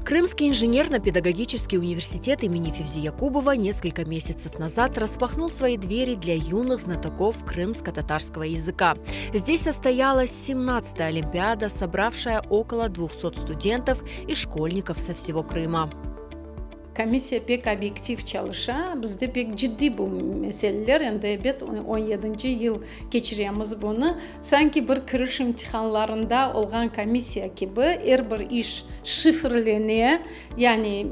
Крымский инженерно-педагогический университет имени Февзи Якубова несколько месяцев назад распахнул свои двери для юных знатоков крымско-татарского языка. Здесь состоялась 17-я Олимпиада, собравшая около 200 студентов и школьников со всего Крыма. Komissiya pek obyektiv çalışa, bizde pek ciddiy bu meseleler, endi ebet 17-nci yıl keçiremiz bunı. Sanki bir kiriş imtihanlarında olğan komissiya kibi er bir iş şifrlene, yani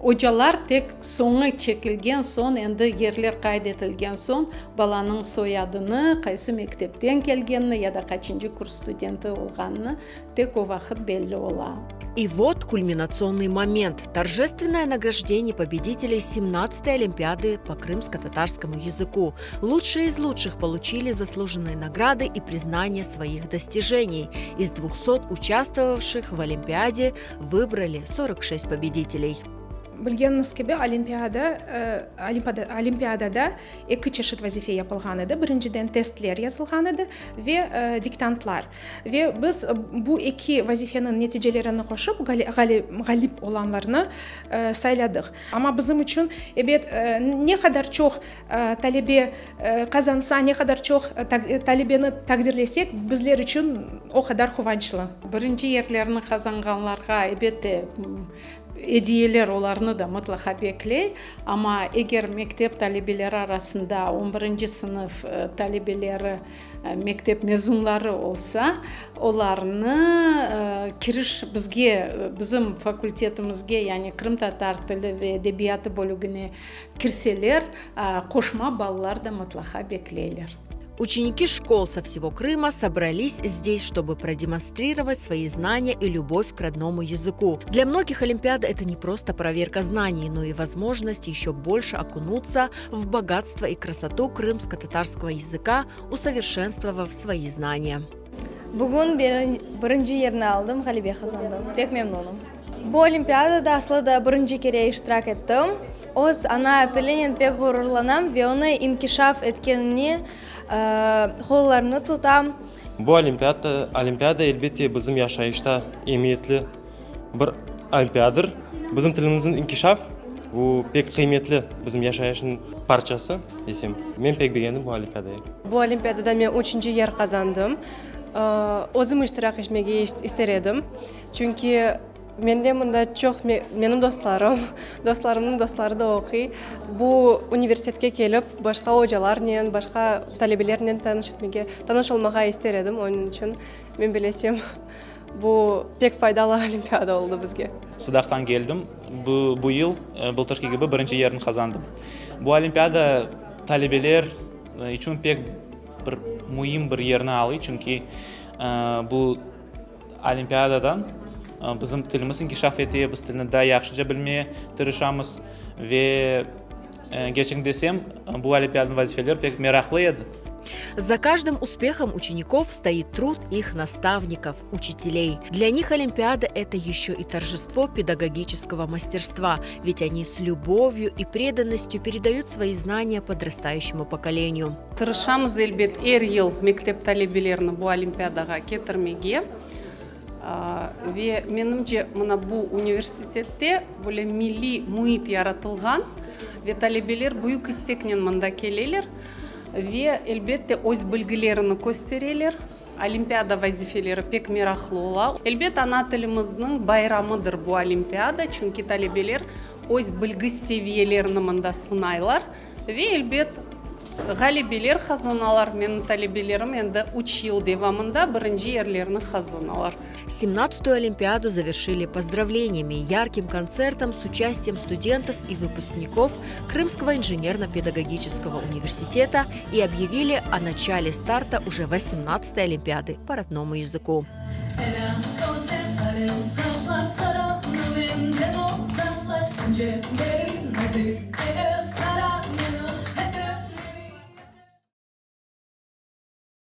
ocalar tek soñu çekilgen soñ, endi yerler qayd etilgen soñ balanıñ soyadını, qaysı mektepten kelgenini ya da qaçıncı kurs studenti olğanını tek o vaqıt belli ola. И вот кульминационный момент – торжественное награждение победителей 17-й Олимпиады по крымско-татарскому языку. Лучшие из лучших получили заслуженные награды и признание своих достижений. Из 200 участвовавших в Олимпиаде выбрали 46 победителей. Bilgeniñiz kibi, olimpiada olimpiadada eki çeşit vazife yapılğan edi. Birinciden testler yazılğan edi ve diktantlar. Ve biz bu eki vazifeniñ neticelerini qoşıp, ğalip olanlarnı sayladıq. Amma bizim içün, ebet, ne qadar çoq talebe qazansa, ne qadar çoq talebeni taqdirlesek, bizler içün o qadar quvançlı. Birinci yerlerni qazanğanlarğa, elbette, ediyeler olarnı da mıtlaqa bekley, amma eger mektep talebeleri arasında on birinci sınıf talebeleri, mektep mezunları olsa, olarnı kiriş bizge, bizim fakultetimizge, yani qırımtatar tili ve edebiyatı bölügine kirseler, qoşma ballar da mıtlaqa bekleyler. Ученики школ со всего Крыма собрались здесь, чтобы продемонстрировать свои знания и любовь к родному языку. Для многих Олимпиада – это не просто проверка знаний, но и возможность еще больше окунуться в богатство и красоту крымско-татарского языка, усовершенствовав свои знания. Bugün birinci yerni aldım, ğalebe qazandım. Pek memnunım. Bu olimpiadada aslı da birinci kere iştirak ettim. Öz ana tilinen pek ğururlanam ve onı inkişaf etkenine qollarını tutam. Bu olimpiada, olimpiada, elbette, bizim yaşayışta emiyetli bir olimpiadır. Bizim tilimizniñ inkişaf, bu pek qıymetli bizim yaşayışnıñ parçası desem. Men pek begendim bu olimpiadayı. Bu olimpiadada men üçünci yer qazandım. Özüm iştirak etmege ister edim, çünki mende mında çoq menim dostlarım, dostlarımnıñ dostları da oquy. Bu universitetke kelip, başqa ocalarnen, başqa talebelernen tanış etmege, tanış olmağa ister edim. Onıñ içün, men bilesem, bu pek faydalı olimpiada oldı bizge. Sudaqtan keldim. Bu, bu yıl, bıltırki kibi, birinci yerni qazandım. Bu olimpiada talebeler içün pek bir müim bir yerni alıy, çünki bu olimpiadadan bizim tilimiz inkişaf ete, biz tilni daa yahşıca bilmeye tırışamız ve, kerçekni desem, bu olimpiadanıñ vazifeleri pek meraqlı edi. За каждым успехом учеников стоит труд их наставников, учителей. Для них Олимпиада – это еще и торжество педагогического мастерства, ведь они с любовью и преданностью передают свои знания подрастающему поколению. Tırışamız, elbet, er yıl mektep talebelerini bu olimpiadağa ketirmege. Ve menimce, mına bu universitette böyle milliy müit yaratılğan ve talebeler büyük isteknen mında keleler ve, elbette, öz bilgilerini köstereler. Olimpiada vazifeleri pek meraqlı ola. Elbet, ana tilimizniñ bayramıdır bu olimpiada, çünki talebeler öz bilgi seviyelerini mında sınaylar ve, elbet, ğalebeler qazanalar. Menim talebelerim endi üç yıl devamında birinci yerlerni qazanalar. 17-ю Олимпиаду завершили поздравлениями, ярким концертом с участием студентов и выпускников Крымского инженерно-педагогического университета и объявили о начале старта уже 18-й Олимпиады по родному языку.